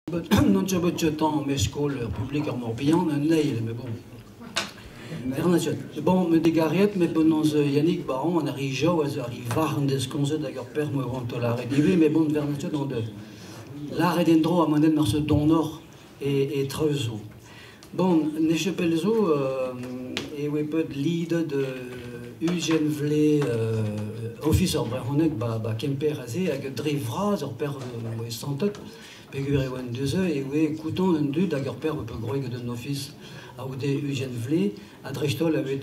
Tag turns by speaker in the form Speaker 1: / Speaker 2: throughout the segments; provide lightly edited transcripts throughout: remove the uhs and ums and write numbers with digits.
Speaker 1: Non ket bet tamm e skol publik ar Morbihan, un eil, mais bon. Bon, me degariet, me penaos Yannick Baron an ari jau a zo ari var an deus komzet hag ur per mo oant o lâret ivez, mais bon, Vernachet an de lâret en-dro a manet mar se donor e treuzo. Bon, ne zo e oe pet lidet Eugène Vlé ofis ar brezhoneg ba Kemper aze hag dre vras ur per oe santet peogwir e oan deus e oe koutant un dud hag ur per pe groeg d'un ofis a oude Eugène Vlé a dreist-holl a oe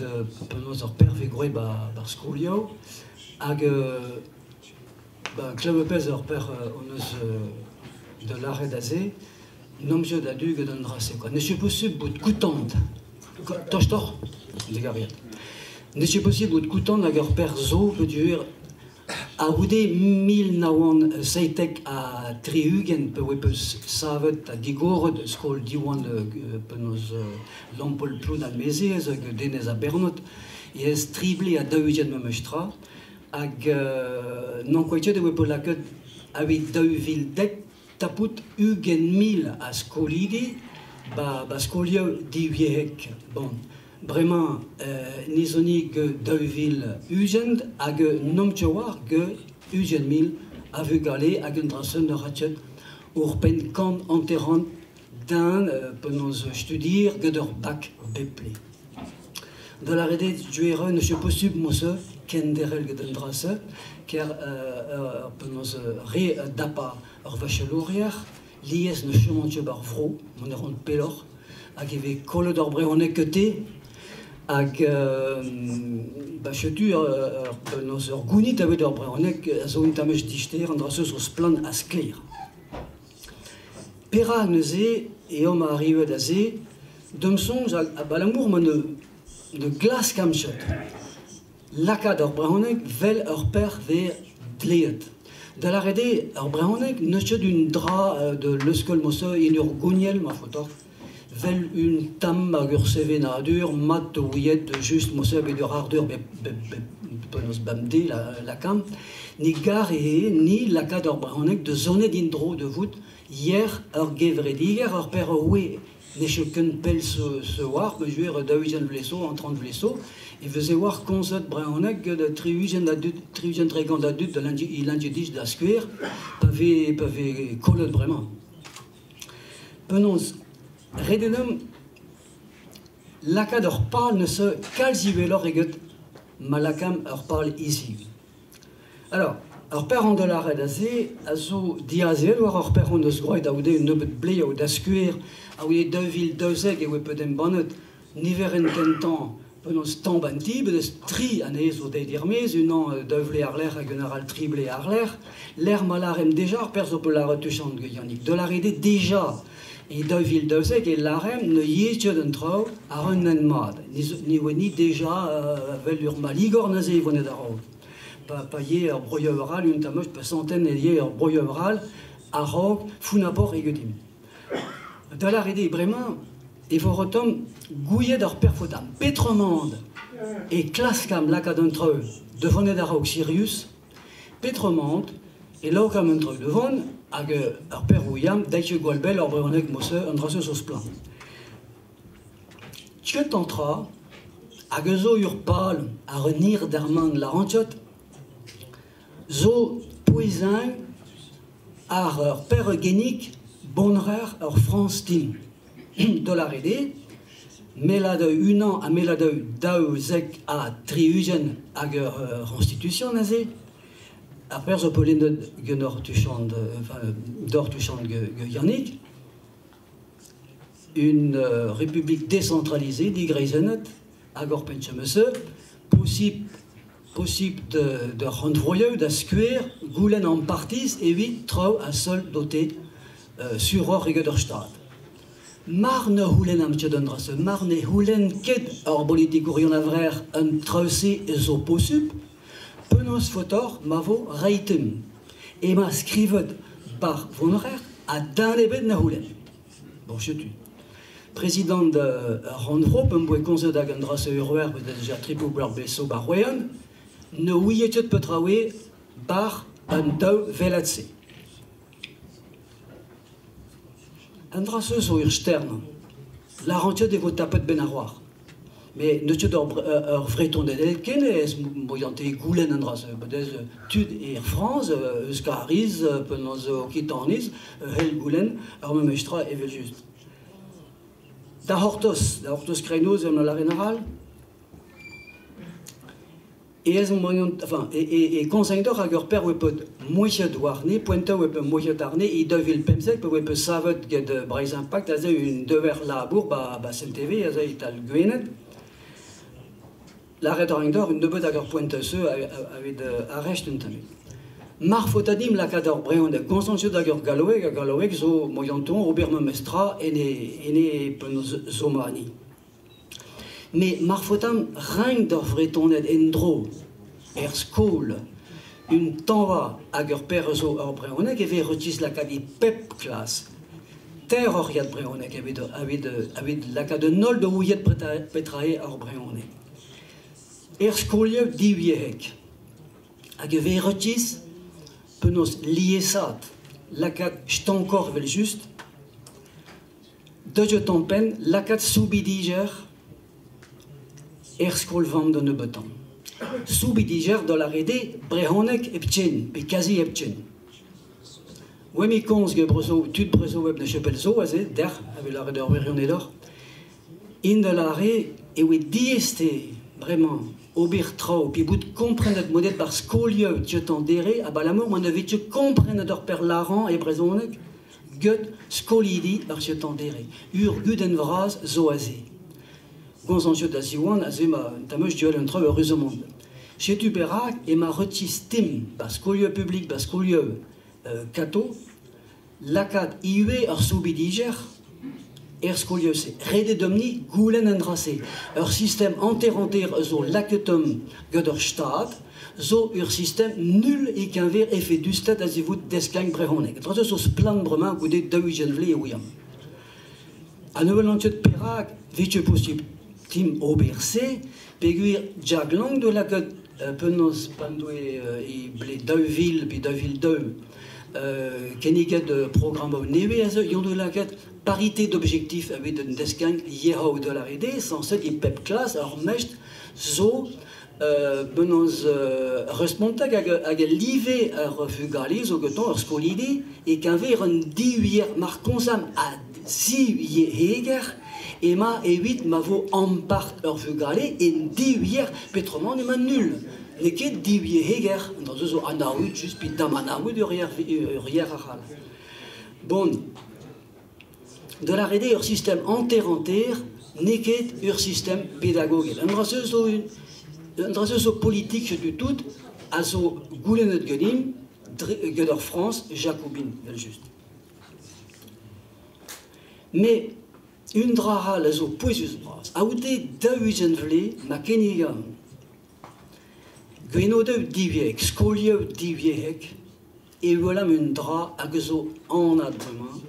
Speaker 1: penaos ur per ve groe ba bar skolioù hag ba klev pezh ur per on eus de lâret aze nomzio da du gant an dra-se quoi. Ne ket possible bout koutant tostoc'h degariet. Ne ket possible bout koutant hag ur per zo peogwir a oude 1977 pe oe peus savet ha digoret skol Diwan penaos Lampol Ploun al Mezez hag Denez a Bernot e ez trible a daou-ugent memes tra hag non koetet e oe peus lakaet a oe 2010 tapout 20.000 a skolidi ba skolioù divyezhek. Bon, bremañ nizoni ge 2020 hag nom war ge 20.000 a vugale hag un drasen ur ratchet ur penn kant anterant d'un penaos studier get ur bak beple. Da la rede duere ne ket possible mose kenderel get un drase ker penaos re dapa ur vachelourier lies ne chomont ket bar vro mon er ront peloc'h hag e vez kollet ur brezhoneg kete hag ba chetu penaos ur gounit a ur brezhoneg a zo un tamech dister an drase zo splann a sklaer. Perak neuze e om a arrivet aze d'am soñj a balamour ma ne glask am chet. Lakaat ur brezhoneg vel ur per ve dleet. Da la rede ur brezhoneg n'eus ket un dra de leuskel mosse en ur gouniel ma fotor. Vel un tamm hag ur sevenadur mat ouiet just mosse bet ur ardeur be penaos bamde la kam. Ni gar e ni lakaat ur brezhoneg de zonet indro de vout hier ur gevrediger ur per oe ne ket ken pell se war, me jouer daou-ugent vleso, an 30 vleso, e veze war komzet brezhoneg de tri-ugent a dud, tri-ugent tregont a dud de lundi da skouer, pa ve kollet bremañ. Penaos, redenum lakaat ur pal ne se kalz iweloc'h eget ma lakam ur pal hiziv. Alors, ur per an de la red aze a zo diazeet war ur per an deus groet a oude un nebeut blez da skouer a oude 2012 e oe peut embannet niveren kentan penaos tamm an ti, bet eus tri anezhe zo deit irmez, un an daou vle ar lec'h hag un aral tri ble ar lec'h, l'er ma larem deja ar per zo peus lâret tuchant gant Yannick. De la rede deja e 2012 e larem ne yezh un traoù ar un nen mat. Ni oe ni deja vel ur maligor neuze e vonet a-raok. Pa ye ur broioù un tamoch, pa centaine e ye ur broioù a-raok founapor egetim. Da la rede bremañ e vo rotom gouiet ar perfotam petromand e klaskam lakaat un traoù de vonet a-raok Sirius, petromand e laokam un traoù de von hag ur per ouiam daitio gwall bell ur brezhoneg mose un drase zo splann. Tket an tra hag zo ur pal a renir d'ar man la rantchot zo pouezin ar ur per genik bonrer ur France Team. De la rede, melad unan a melad daou zek a tri-ugent hag ur institution aze, ar per zo polennet gen ur tuchant, enfin, d'or tuchant ge Yannick, une république décentralisée, digreizennet, hag ur penchemese, possible de randvroioù da skouer goulenn an partiz evit traoù a seul doté sur ur eget ur stad. Mar ne houlenn am ket an drase, mar ne houlenn ket ur politikourion a vrer un traoù-se zo posub, penaos fotor ma vo reitem. E ma skrivet bar vonrer a dan ebet na houlenn. Bon, chetu. Président de Randvro, p'em boe komzet hag an drase urwer, bet deja tripou bar beso bar roean, ne ouiet ket petra oe bar an daou velat-se. An dra se zo ur stern. Larantioù e vo tapet ben ar oar. Me n'eus ket ur vretoned elken ez moiante goulenn an dra se. Bedez tud er Frañs, eus Kariz, penaos Okitaniz, hel goulenn, ur memes tra evel just. Da hortoz kreinoz en la aral. E ez moiant, enfin, e konsegntor hag ur per oe peut mouiet warne, poenta oe peut mouiet arne, e 2015 pe oe peut savet get Breizh Impact a ze un dever labour ba SNTV a ze ital Gwened. Laret ar engdor, un nebeut hag ur poenta se aved arrest un tamm. Mar fotadim lakaat ur breon da konstantiot hag ur galoeg, hag galoeg zo moianton ober memestra ene penaos zo mani. Me mar fotam rein d'ur vretoned en-dro, er skol, un tanva hag ur per zo ur breoneg e vez retis lakaat e pep klas. Ter ur yad breoneg evit lakaat un holl da ouiet petrae ur breoneg. Er skolioù divyezhek. Hag e vez retis penaos liesat lakaat stankor vel just, deus tampen lakaat soubidiger er skol vamm da nebeutan. Soubidiger da la rede brehonek eptchen, pe kazi eptchen. Oe mi konz ge brezo, tud brezo web na chepel zo, aze, der, ave la rede ur wirion edor, in da la re, e oe dieste, bremañ, ober traoù, pi bout komprenet modet bar skolioù tiotan dere, a balamour ma ne vet komprenet ur per laran e brezhoneg, get skolidi ur tiotan dere. Ur gudenn vras zo aze. Gonzantio da ziwan aze ma tameus duel un traoù heureusement. Chetu berak e ma retis tim ba skolioù publik, ba skolioù kato, lakaat iwe ur soubidiger, er skolioù se. Rede domni goulenn an drase. Ur sistem anter-anter zo laketum gant ur stad, zo ur sistem nul e keñver efedusted a zevout desklang brehonek. Dra zo splann bremañ goude daou-ugent vle e ouiam. An evel an tiot perak vije posibl tim ober se, peogwir Jack Lang do lakaat penaos pandoe e ble 2000 pe 2002 kenniget programm nevez a zo, yon do lakaat parité d'objectif avec un desgang yehao de la rede, sans e pep klas ar mesht zo penaos respontag hag live ar vugale zo geton ur skolide e keñver un diwier mar konzam a zi heger ema evit ma vo ampart ur vugale en diwier petromant ema nul. Ne ket diwier heger, dans zo anaout just pit dam anaout ur yer ar. Bon, de la rede ur sistem anter-anter ne ket ur sistem pédagogel. An dra zo un dra zo politik du tout a zo goulennet genim gant ur France jacobin, vel just. Mais un dra ral a zo pouezus bras. Aoute daou-ugent vle ma kennigan. Gwenodeu divyezhek, skolioù divyezhek, e welam un dra hag zo anat bremañ,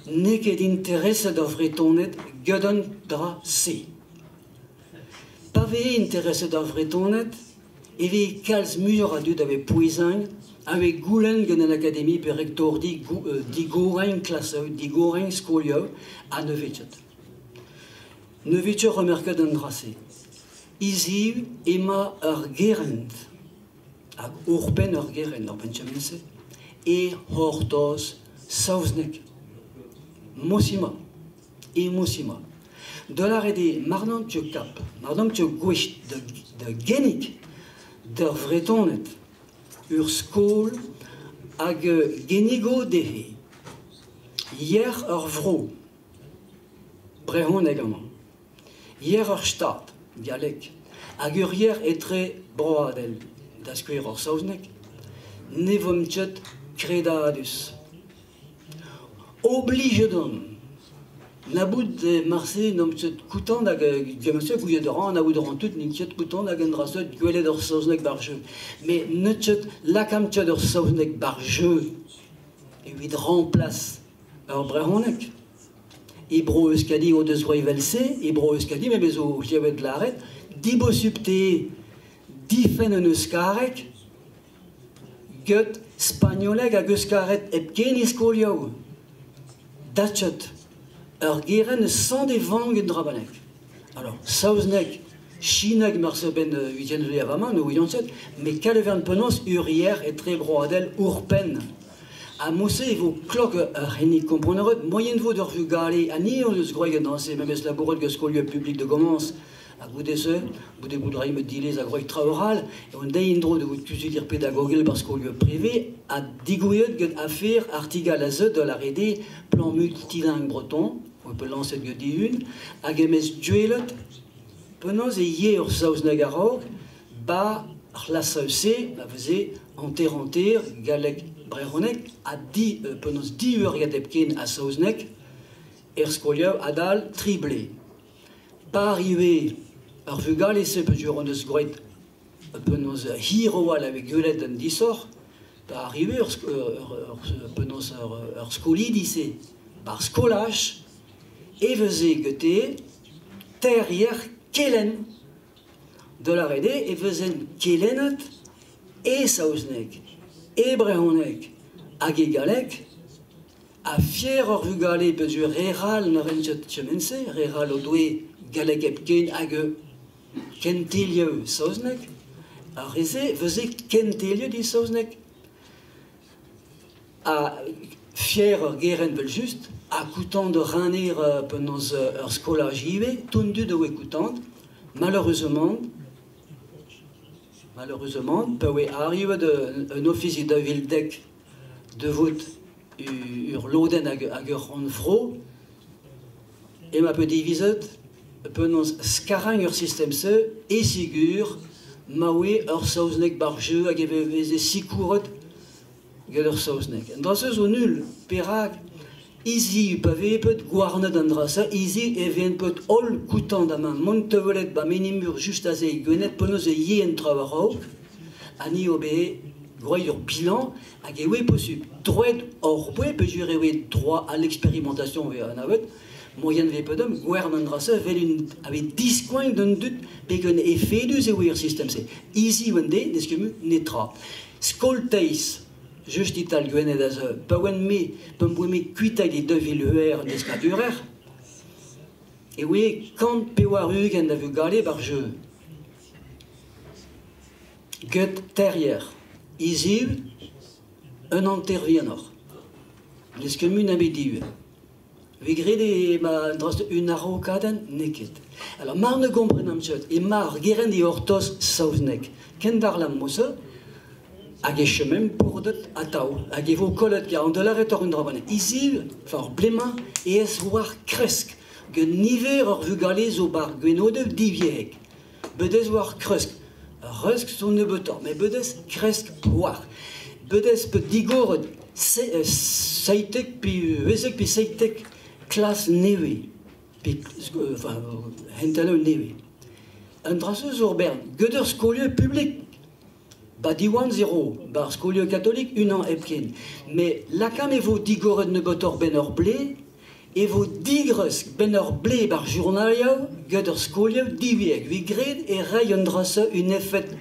Speaker 1: n'eo ket intereset ar vretoned gant an dra se. Pa vez intereset ar vretoned, e vez kalz muioc'h a dud a vez pouezañ, a vez goulenn gant an akademi pe rektordi digoreñ klasoù, digoreñ skolioù, ha ne vez ket. Ne vez ket remerket an dra se. Hiziv ema ur gerent, hag urpenn ur gerent, ur benjamin se, e c'hortoz saozneg. Mosima, e mosima. De la rede marnant tio kap, marnant tio gwech de genik, d'ur vretoned, ur skol hag genigo dehe. Hier ur vro, brehoneg amañ. Hier ur stad, dialek, hag ur yer etre broadel, da skouer ur saozneg, ne vom ket kredadus. Oblige don. Na bout de marse n'om ket koutant hag gemeuse gouiet ran, na bout ran tout n'int ket koutant hag an dra seut gwelet ur saozneg bar jeu. Mais ne ket lakam ket ur saozneg bar jeu evit remplace ur brehoneg. E bro Euskadi o deus roivel se, e bro Euskadi me bezo klevet laret, dibosupte difen un euskarek get spagnoleg hag euskaret hepken e skolioù. Datchet. Ur geren sans de vang en drabanek. Alors, saozneg, chineg marse ben huitième de avaman, ou set, mais kalevern penaos urier et tre broadel urpen. A mousse e vo klok ur henni komponeret, moyen vo d'ur vugale, a ni on eus groeg danse, memes labouret ge skolio public de gomans, a goude se, goude goudrai me dilez a groeg traoral, e on dei indro de gout kuzulir pédagogel bar skolio privé, a digouiet get affaire artigal a ze de la rede plan multilingue breton, on peut lancer de dihun, hag emez duelet, penaos e ye ur saozneg a-raok, ba ar la se, ba veze anter-anter, galleg brehonek, a di, penaos di ur epken a saozneg, er skolioù adal triblé. Pa arrivé ur vugale se peus an eus groet penaos hir oal ave gwelet an disoc'h, pa arrivé ur, penaos ur skolidi se, bar skolaj, e veze gete terrier kelen de la rede e vezen kelenet e saozneg, e brehoneg hag e galleg a fier ur vugale peus ur reral n'ar en chemense, reral o doe galleg hepken hag kentelioù saozneg, ar reze veze kentelioù di saozneg. A fier ur geren vel just, a koutant de raner penaos ur skolaj ive, tondu de oe koutant, malheureusement, pa oe arrive de un office da vildek de vout ur loden hag ur ran vro, e ma pe divizet penaos skarang ur sistem se, e sigur, ma oe ur saozneg bar jeu hag e veze sikouret gant ur saozneg. An dra se zo nul, perak, izi pa vez pet gwarnet an dra se, izi e ven pet holl koutant amañ montevelet ba menimur just aze e gwenet penaos e ye en tra war-raok, ha ni o behe groet ur bilan hag e oe posubl. Droet hor boe, peogwir e oe droit à l'expérimentation ve an avet, moyen ve pedom, gwern an dra se, vel un ave diskoagn d'un dut pegen efedus e oe ur sistem se. Izi oan de, n'eus ket mu netra. Skol teiz, just ital gwenet a ze, pa oan me, pa m'boe me kuitaet e devil huer an deskadurer, e oe kant pe war ugent da vugale bar jeu. Get terrier, iziv, un anter vienoc'h. N'eus ket mun ame div. Ve gret e ma drast un araokadenn neket. Alors, mar ne gompren am tcheut, e mar geren e ortos saozneg. Ken dar la mose, hag e chemem bourdet atao, hag e vo kollet ga an dolaret ur un drabanet. Iziv, enfin, ur blema, e ez war kresk, ge niver ur vugale zo bar gwenode divieg. Bedez war kresk. Rusk zo nebeutoc'h, met bedez kresk war. Bedez pe digoret seitek pi wezek pi seitek klas newe, pi, enfin, hentaleu newe. Un dra se zo ur bern, get ur skolioù publik, ba diwan zero, bar skolioù katolik unan hepken. Mais lakam e vo digoret nebeutoc'h ben ur ble, e vo digresk ben ur ble bar journalioù get ur skolioù divieg. Vi gred e rei un dra se un efet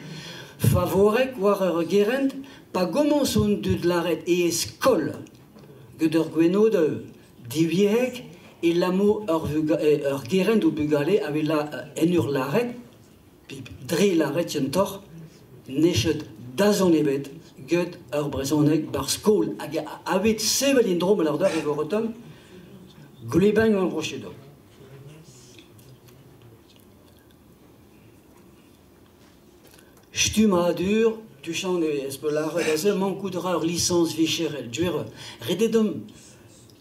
Speaker 1: favorek war ur gerent, pa gomañs on dud laret e skol get ur gwenod divieg e lamo ur gerent ou bugale ave la en ur laret, pi dre laret kentoc'h, nechet dazon ebet get ur brezhoneg bar skol hag avet sevel indro ma lardeur e vo rotom glebang an rochedo. Stummadur, tuchant ez pe laret aze mankout ra ur licence vicherel, duer, rededom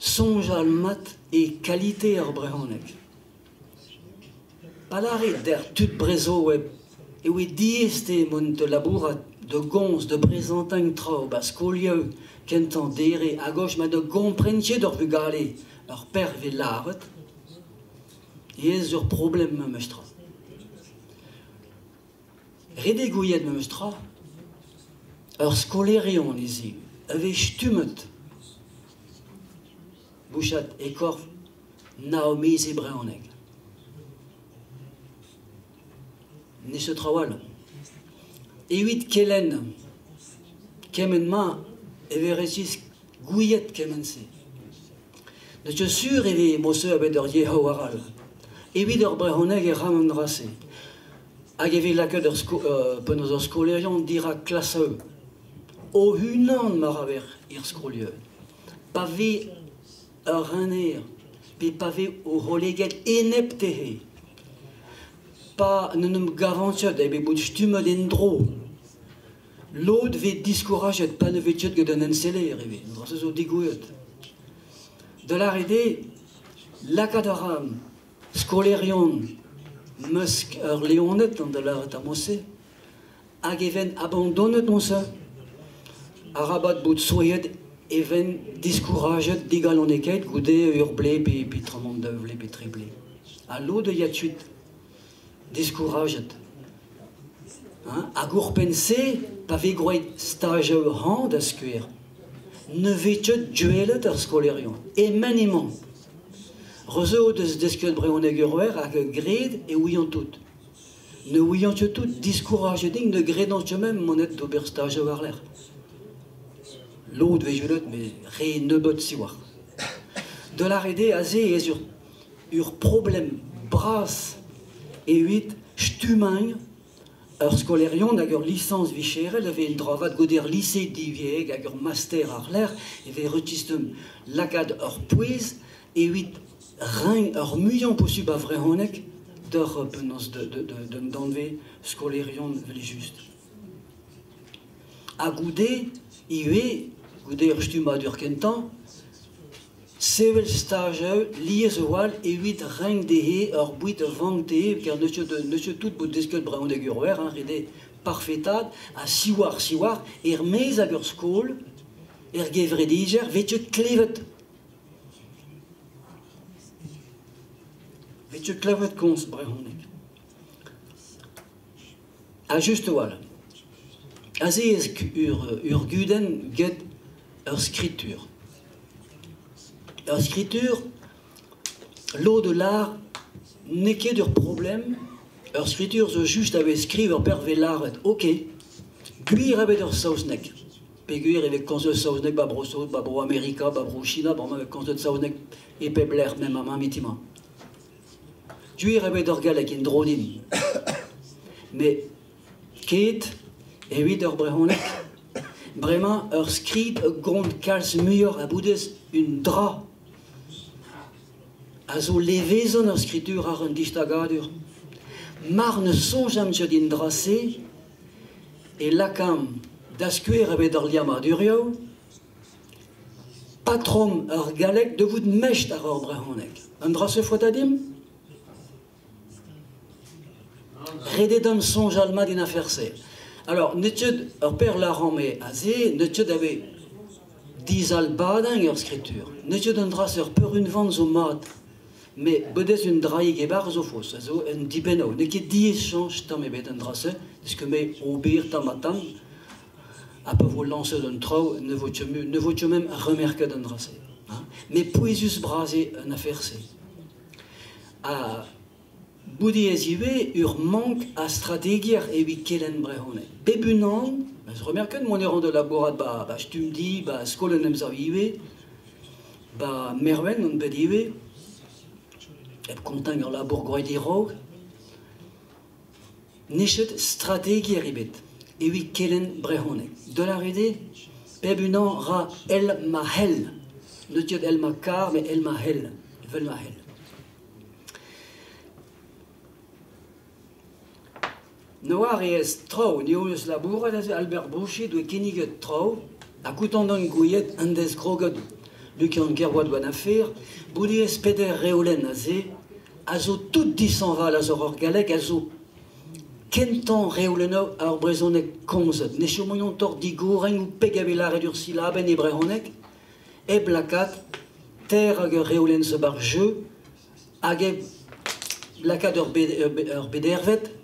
Speaker 1: soñjal mat e kalite ar brezhoneg. Pa lare der tud brezo web, e oe dieste mont de labourat de gons, de brezantagn traoù, ba skolioù, kentan dere, a goch ma de gomprentje d'ur vugale, ur per ve laret, e ez ur problem ma meus tra. Rede gouiet ma meus tra, ur skolerion izi, a vez stummet, bouchat e korf naomiz e brezhoneg. Ne se trawal. Evit kelen, kement ma e verezis gouiet kement-se. Ne ket sur e ve mose a bet ur yezhoù arall. Evit ur brezhoneg e ran an dra-se. Hag e vez lakaet ur penaos ur skolaerion dirak klasoù. O-unan mar a ver er skolieu. Pa vez ur rener, pe pa vez o c'holleget enep dezhe. Pa n'en em gavant ket e bet bout stummet en-dro. Lod vez diskourajet pa ne vez ket gant an enseller ivez. An dra-se zo degouezhet. Da lâret eo, lakaat a ra skolaerion mesk ur leoned an da lâret ar mod-se, hag e vent abandonet mod-se. Arabat bout souezhet e vent diskourajet digalonekaet goude ur blez pe tramant daou vlez pe tri blez. Ha lod a ya kuit diskourajet. Hein? Hag ouzhpenn-se, pa vez gwraet stajoù hañv da skouer, ne vez ket gwelet ar skolaerion. E-men emañ. Resev deus desket brezhoneg ur wer hag graet e ouiont tout. Ne ouiont ket tout, diskourajet int, ne gredont ket mem monet d'ober stajoù war-lerc'h. Lod vez gwelet, met re nebeut siwazh. Da lâret eo aze ez ur problem bras evit stummañ ur skolaerion hag ur lisañs vicherel a vez un dra vat goude ur lise divyezhek hag ur master àr-lerc'h e vez retistum lakaat ur pouez evit reiñ ur muiañ posubl a vrezhoneg d'ur penaos d'un danvez skolaerion evel-just. Ha goude ivez, goude ur stummadur kentañ, sevel stajoù lies a-walc'h evit reiñ dezhe ur boued a vank dezhe, ker n'eus ket tout bout desket brezhoneg ur wer, hein, ret eo parfetaat, ha siwazh, er-maez hag ur skol, er gevredigezh, vez ket klevet. Vez ket klevet komz brezhoneg. Ha just a-walc'h. Aze ez ur gudenn get ur skritur. Ur skritur, lod a lâr n'eo ket ur problem, ur skritur zo just a vez skriv ur perv vez lâret. Ok, gwir eo bet ur saozneg. Peogwir e vez komzet saozneg ba Bro-Saoz, ba Bro-Amerika, ba Bro-China, bremañ e vez komzet saozneg e pep lec'h mem amañ mitima. Gwir eo bet ur galleg en-dro din. Met ket evit ur brezhoneg. Bremañ ur skrid a gont kalz muioc'h a boudez un dra a zo levezon ur skritur àr un distagadur. Mar ne soñjamp ket en dra-se e lakaomp da skouer ebet ar liammadurioù patrom ur galleg da vout mestr àr ur brezhoneg. An dra-se faota dimp? Ret eo deomp soñjal mat en afer-se. Alors, n'eo ket ur per lâran-me aze, n'eo ket a vez dizalbadañ ur skritur. N'eo ket un dra-se ur peurunvan zo mat. Met bedez un draig e-barzh zo faos, a zo un dibennoù. N'eo ket diaes chañch tamm ebet an dra-se, deus me ober tamm ha tamm, ha pa vo lañset un traoù, ne vo ket ne vo ket mem remerket an dra-se. Hein. Met pouezus-bras eo an afer-se. Ha bout eo ivez ur mank a strategiezh evit kelenn brezhoneg. Bep unan, ez remerket mont e ran da labourat ba Stumdi, ba Skol an Emsav ivez, ba Mervent on bet ivez, hep kontañ ur labour gwraet e-raok. N'eo ket strategiezh ebet evit kelenn brezhoneg. Da lâret eo, pep unan ra èl ma c'hell. N'eo ket èl ma kar, met èl ma c'hell, evel ma c'hell. Ne oar ez traoù, n'eo eus labourat aze Albert Boucher doe kinniget traoù, ha koutant on gouiet an dez kroget Lukian Kervoat war afer, bout eo ez peder reolenn aze, a zo tout dishañval a zo ur galleg, a zo kentañ reolennoù ar brezhoneg komzet. Ne chomoiont tor digorenn ou peg a vez lâret ur silabenn e brezhoneg, hep lakaat ter hag ur reolenn zo bar jeu, hag hep lakaat ur bedervet,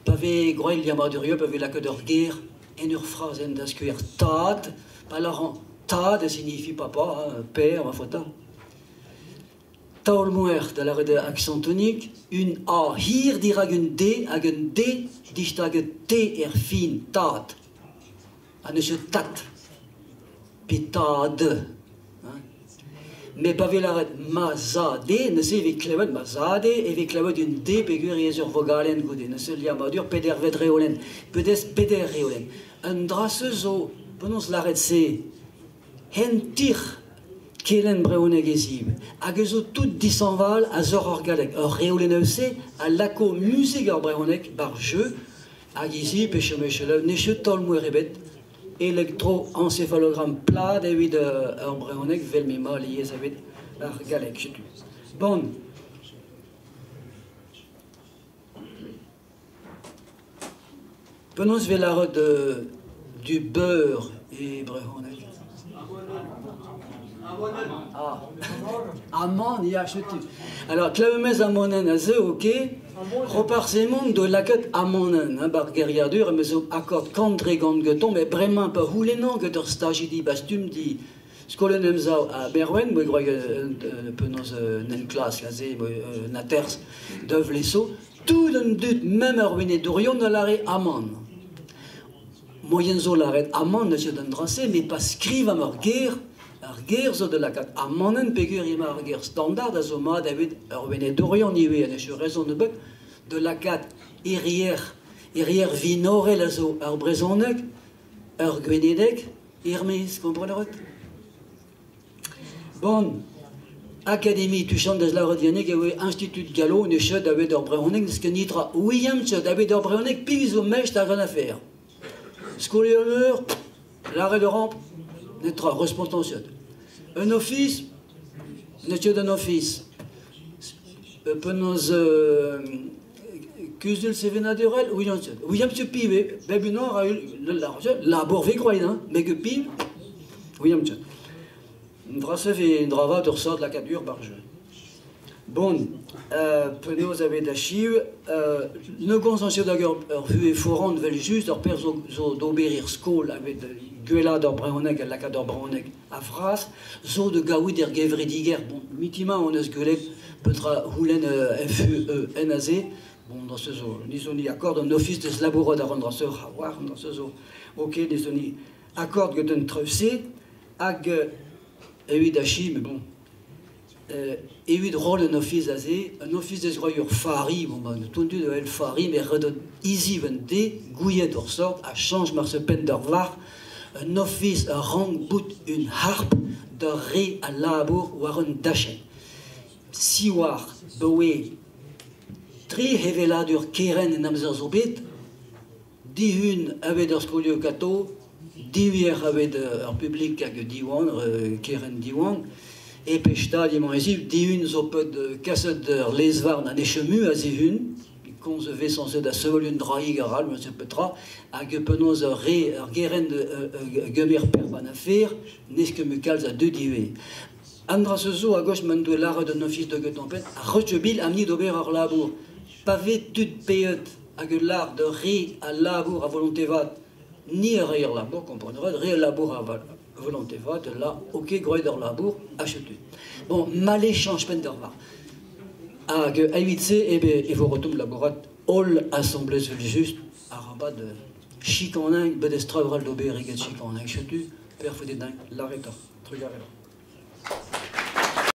Speaker 1: pa vez gwraet liammadurioù, pa vez lakaet ur ger en ur frazenn da skouer tad, pa lâran tad a signifie papa, hein, père, ma faota. Taol-mouer da lâret eo accent tonique, un A hir dirak un D hag un D distaget T er fin, tad. Ha n'eus ket tat, pe tad. Hein. Me pa vez lâret ma za-de, neuze e vez klevet ma za-de, e vez klevet un D peogwir ez ur vogalenn goude. Neuze liammadur pedervet reolenn, pedez peder reolenn. Un dra-se zo, penaos lâret se, hentir kelenn brezhoneg ez Hag ez zo tout dishañval a zor ar galleg. Ur reolenn eus-se a lako muzik ar brezhoneg bar jeu, hag izi pe chome chelev, ne cheu taol mouer ebet, elektroencéphalogramme plat evit ur brezhoneg vel m'emañ lies evit ar galleg, setu. Bon. Penaos vez lâret du beurre e brezhoneg? Ah. Amann, ya, setu. Alors, klevet amanenn a zeu, ok. Roparz Hemon do lakaat amanenn, hein, bar geriadur, em eus zo akord kant dre gant geton, met bremañ pa c'houlennañ get ur stajidi bastum di skolenn emsav a Berwen, mo groeg penaos un enklask aze, un aters da vleso, tout an dud, même ar wenedourion a lâre amann. Moyen zo lâret amann neuze d'an dra-se, met pa skrivam ur ger, ar ger zo da lakaat amanenn peogwir emañ ar ger standard a zo mat evit ur wenedourion ivez, ha n'eus rezon ebet da lakaat irier, irier vinorel a zo ar brezhoneg, ur gwenedeg, er-maez, kompren a ret? Bon, Akademi tuchant da lâret Yannick e oe Institut Gallo ne chet aveit ur brezhoneg n'eus ket nitra. William chet aveit ur brezhoneg piv zo mestr àr an afer. Skolier-meur, lâret a ramp, netra, respontañsiad. Un ofis, n'eus ket un ofis. Penaos kuzul sevenadurel, William chet. William chet piv eo, bep unan a ra labour vez groeit, hein, met ket piv, William chet. Un dra-se vez un dra vat ur sort lakadur bar jeu. Bon, penaos a vez da chiv, ne gomzan ket hag ur vuhez foran vel-just, ur perzh zo d'ober er skol aveit gwellaat ur brezhoneg ha lakaat ur brezhoneg a-vras, zo da gaout er gevredigezh. Bon, mitima hon eus gwelet petra c'houlenn FUE aze. Bon, dans ce zo, ni zo ni akord an ofis deus labourat ar an dra-se, war an dra-se zo. Ok, ni zo ni akord get un treuz-se, hag evit achi, mais bon, evit roll un ofis aze, un ofis deus groeit ur fari, bon, ben, tout dud el fari, mais redon hiziv un de, gouiet ur sort, a change mar se penn d'ur var, un ofis a rank bout un harp d'ur re a labour war un dachenn. Siwar, boe, tri heveladur keren en amzer zo bet, dihun evet ur skolioù kato, divier evet ur publik hag diwan, keren diwan, e pe stad emañ eziv, dihun zo pet kaset ur lezvarn an echemu a zihun, komz vez sañset da sevel un draig aral, mais se petra, hag penaos ur re, ur geren gemer per ban afer, n'eus ket mu kalz a deux divez. An dra se zo a goch m'en doe lâret un ofis de get a rechebil amni d'ober ur labour. Pa vez tud peet hag ul lâr de re a labour a volonté vat, ni a re ur labour, kompreneret, re a labour a volonté vat, là, ok, groet ur labour, achetu. Bon, malé change pen d'ur var. Hag a se, ebe, e vo retomb labourat holl assemblées vel just, ar rabat de chikanin, bet ez traoù d'ober eget chikanin, chetu, per fouet dingue, l'arrêt. Trugarez.